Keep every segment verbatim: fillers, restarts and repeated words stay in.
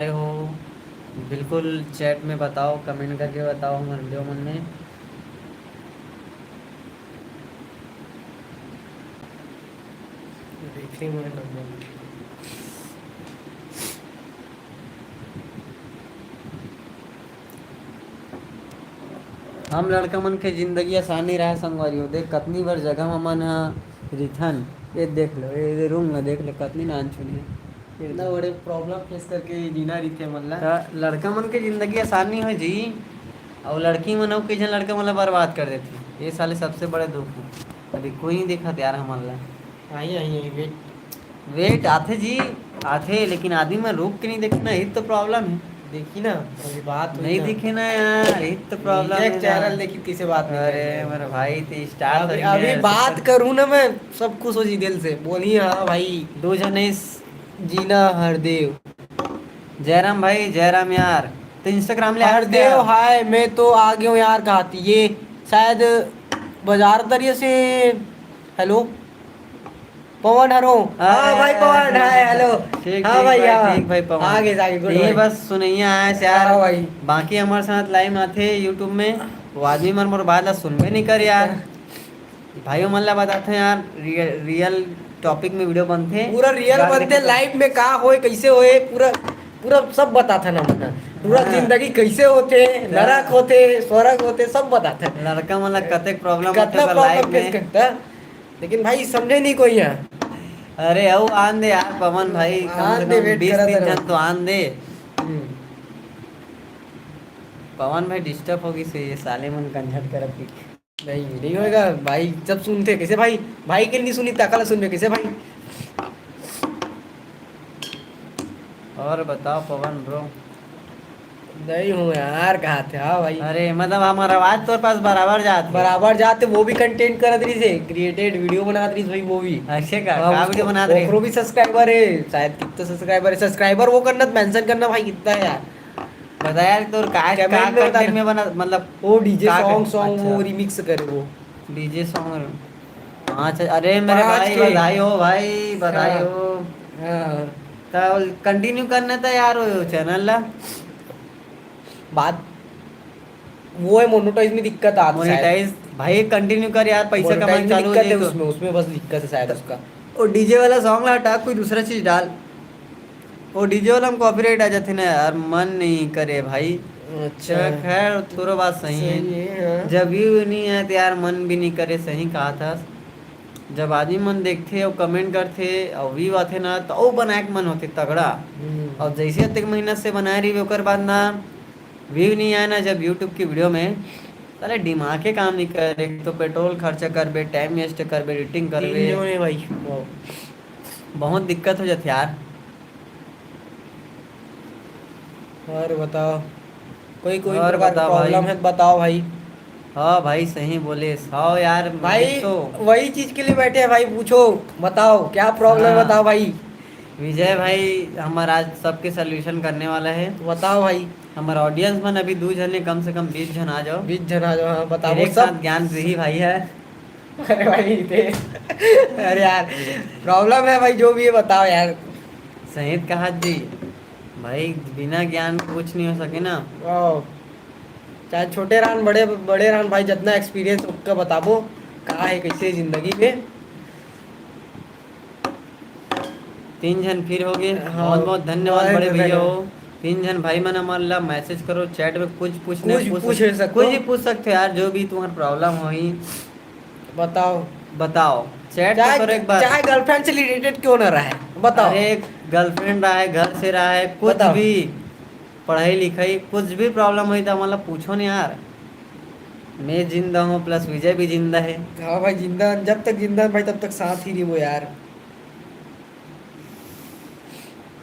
रहे हो, बिल्कुल चैट में बताओ, कमेंट करके बताओ हमारे वीडियो मन में। देखने में नंबर। हम लड़का मन के जिंदगी आसान नहीं रहा संगवारी हो। देख, कतनी बार जगह म मन ह रिथन, ये देख लो, ये रूम ला देख लो, कतनी नान छुनी है। इतना बड़े प्रॉब्लम फेस करके जीना रहिथे मन ला। त लड़का मन के जिंदगी आसान नहीं हो जी, अउ लड़की मन अउ कई झन लड़का मन ला बर्बाद कर देथे। ये साले सबसे बड़े दुख है। अभी कोई नहीं देखत यार हमन ला। आई, आई, आई, वेट। वेट आथे जी, आथे, लेकिन आदमी मन रुक के नहीं देखे ना, यही तो प्रॉब्लम है। देखी ना, अभी बात हुई नहीं ना। दिखे ना यार, यही तो प्रॉब्लम है एक ना। चैनल देखी, किसे बात नहीं अरे करी। मेरे भाई, ते स्टार अभी, सही अभी में बात सुपर करूँ ना मैं, सब खुश हो जी दिल से, बोली, "हाँ भाई।" दो जने स- जीना हरदेव। जयराम भाई, जयराम यार, तो इंस्टाग्राम ले आ हरदेव, क्या? हाय, मैं तो आ गया हूँ यार, कहा थी ये शायद बाजार दरिया से। हेलो, पवन हरो। हाँ भाई पवन, हाय, हेलो। ठीक, हाँ ठीक भाई, भाई, हाँ। ठीक भाई पवन। आगे, आगे, गुड ये भाई। बस सुनैया आए से यार। हाँ भाई। बाकी हमारे साथ लाइव आथे YouTube में, वो आदमी मन मोर बात ला सुनबे नहीं कर यार। भाई मन ला बताथे यार, रियल, रियल टॉपिक में वीडियो बनथे। पूरा रियल जाके बनथे, देखो। लाइव में का होए, कैसे होए, पूरा, पूरा सब बताथे ना, मतलब, पूरा हाँ। जिंदगी कैसे होथे, हाँ। नरक होथे, स्वर्ग होथे, सब बताथे। लड़का मन ला कतेक प्रॉब्लम होथे कतना ओकर प्रॉब्लम लाइफ फेस में। करता, लेकिन भाई समझे नहीं कोई यहाँ। अरे, अउ आन दे यार पवन भाई, कम आन से दे, कम वेट बीस करत तीस रहो। जन तो आन दे। हम्म। पवन भाई डिस्टर्ब हो गई से, ये साले मन कंझट करत की। नहीं, नहीं होएगा भाई, जब सुनते कैसे भाई, भाई के नहीं सुनी, ताका ला सुनबे कैसे भाई? और बताओ पवन ब्रो। नहीं हूँ यार, कहा थे, हाँ भाई। अरे, मतलब, हमारा आवाज तोर पास बराबर जात हे। बराबर जात हे, वो भी कंटेंट करत रही से, क्रिएटेड वीडियो बनात रही भाई, वो भी। ऐसे का? हाँ, का उसको, वीडियो बनात रही? ओकरो भी सब्सक्राइबर है, शायद कितना सब्सक्राइबर है, सब्सक्राइबर वो करना, मेंशन करना भाई, कितना है यार। बता यार, तोर का, comment का में बता कंटेंट ना। में बना, मतलब, वो डीजे का सॉन्ग, कं-, सॉन्ग, अच्छा। वो रिमिक्स करे वो। DJ song. हाँ, अच्छा, अरे, मेरे पाँच भाई, के। बधाई हो भाई, बधाई हाँ। हो। हाँ। तो कंटिन्यू करना था यार, वो चैनल ला। बात वो है, मोनेटाइज में दिक्कत आती है शायद। मोनेटाइज, भाई, कंटिन्यू कर यार, पैसा मोनेटाइज कमाना में चालू हो दिक्कत जाए है तो। उसमें, उसमें बस दिक्कत है शायद उसका। वो डीजे वाला सॉन्ग ला हटा, कोई दूसरा चीज डाल। वो डीजे वाला में कॉपीराइट आ जाथे ना यार, मन नहीं करे भाई। अच्छा। चल, खैर, तोरो बात सही है। सही है, हाँ। जब व्यू नहीं आए तो यार, मन भी नहीं करे, सही कहा था। जब आदमी मन देखथे अउ कमेंट करथे अउ व्यू आथे ना, तो अउ बनाए के मन होथे तगड़ा। हम्म। अउ जैसे अतेक महीना से बनाए रहिबे, ओकर बाद ना व्यू नहीं आए ना जब YouTube की वीडियो में, साले दिमाग के काम नहीं करे, तो पेट्रोल खर्चा करबे, टाइम वेस्ट करबे, एडिटिंग करबे। तीन जने भाई, वाह। बहुत दिक्कत हो जाथे यार। और बताओ, कोई, कोई और प्रकार का बताओ भाई। प्रॉब्लम है तो बताओ भाई। हाँ भाई, सही बोले। हाँ यार, भाई, वही तो। वही चीज के लिए बैठे हैं भाई, पूछो, बताओ क्या प्रॉब्लम है, हाँ। बताओ भाई। विजय भाई हमारा आज सबके सॉल्यूशन करने वाला है। बताओ भाई। हमारा ऑडियंस मन अभी दू झन है, कम से कम बीस झन आ जाओ। बीस झन आ जाओ, हाँ, बताओ। फिर वो एक सब साथ ज्ञान रही भाई है। अरे भाई, दे। अरे यार, प्रॉब्लम है भाई, जो भी है बताओ यार। सही कहा जी, भाई बिना ज्ञान के कुछ नहीं हो सके ना। वाह। चाहे छोटे रहन, बड़े, बड़े रहन भाई, जितना एक्सपीरियंस ओकर बताबो, का है कैसे जिंदगी में। तीन झन फिर हो गए। हाँ। बहुत बहुत धन्यवाद बड़े भैया हो। तीन झन भाई मन हमन ला मैसेज करो, चैट में कुछ पूछना कुछ पूछ पूछ सकते हो। कुछ भी पूछ सकते हो यार, जो भी तुम्हारा प्रॉब्लम होही। बताओ। बताओ, चैट तो चाहे, करो एक बार। चाहे गर्लफ्रेंड से रिलेटेड क्यों ना रहे, बताओ। अरे, गर्लफ्रेंड रहा है, घर से रहा है, कुछ बताओ। भी, पढ़ाई लिखाई, कुछ भी प्रॉब्लम होही तो हमन ला पूछो ना यार। मैं जिंदा हूँ, प्लस विजय भी जिंदा है। हाँ भाई, जिंदा, जब तक जिंदा है भाई, तब तक साथ ही रहिबो यार।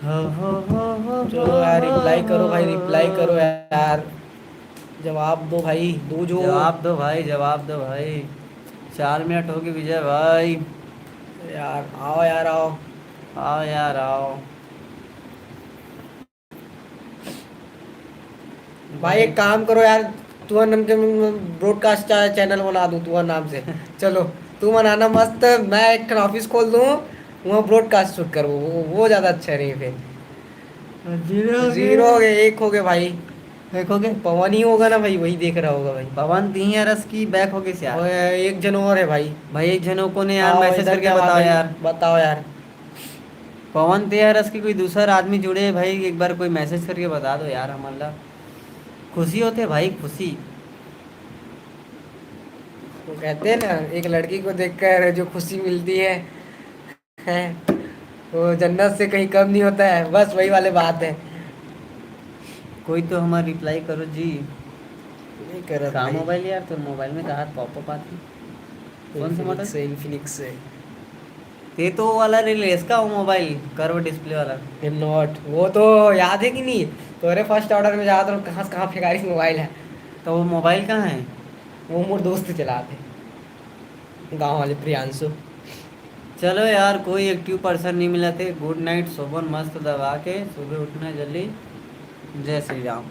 हो, हो, हो, हो, चलो यार, रिप्लाई करो भाई, रिप्लाई करो यार। जवाब दो भाई, दो जो। जवाब दो भाई, जवाब दो भाई। चार मिनट होगी विजय भाई। यार, आओ यार, आओ। आओ यार, आओ। भाई, एक काम करो यार, तुमन नाम के ब्रॉडकास्ट चा-, चैनल बना दूँ तुमन नाम से। चलो, तुमन आना मस्त, मैं एक ठन ऑफिस खोल दूँ, वहाँ ब्रॉडकास्ट शूट करबो, वो, वो ज़्यादा अच्छा रही फिर। जीरो हो गए। जीरो हो गए, एक हो गए भाई। देखोगे? पवन ही होगा ना भाई, वही देख रहा होगा भाई। पवन तीन यार की बैक हो गए यार। ओए, एक जन और है भाई। भाई एक जन को ने यार आओ, मैसेज इधर करके क्या बात बताओ है? यार। बताओ यार। पवन ते यार की कोई दूसरा आदमी जुड़े भाई, एक बार कोई मैसेज करके बता दो यार, हमारा खुशी होते भाई, खुशी। वो कहते हैं ना, एक लड़की को देखकर जो खुशी मिलती है, है वो जन्नत से कहीं कम नहीं होता है। बस वही वाले बात है। कोई तो हमारा रिप्लाई करो जी। नहीं कर रहा कहाँ भाई। मोबाइल यार? तो मोबाइल में कहा पॉपअप आती। कौन सा Infinix मॉडल? से, Infinix से। ते तो वो वाला रिलेस का वो मोबाइल, कर्व डिस्प्ले वाला। एम नॉट, वो तो याद है कि नहीं? तो अरे, फर्स्ट ऑर्डर में जाता हूँ, कहाँ से कहाँ फेंका रही मोबाइल है। तो वो मोबाइल कहाँ है? वो मोर दोस्त चलाते, गांव वाले प्रियांशु। चलो यार, कोई एक्टिव पर्सन नहीं मिला थे। गुड नाइट, सोबन मस्त दबा के, सुबह उठना जल्दी। जय श्री राम।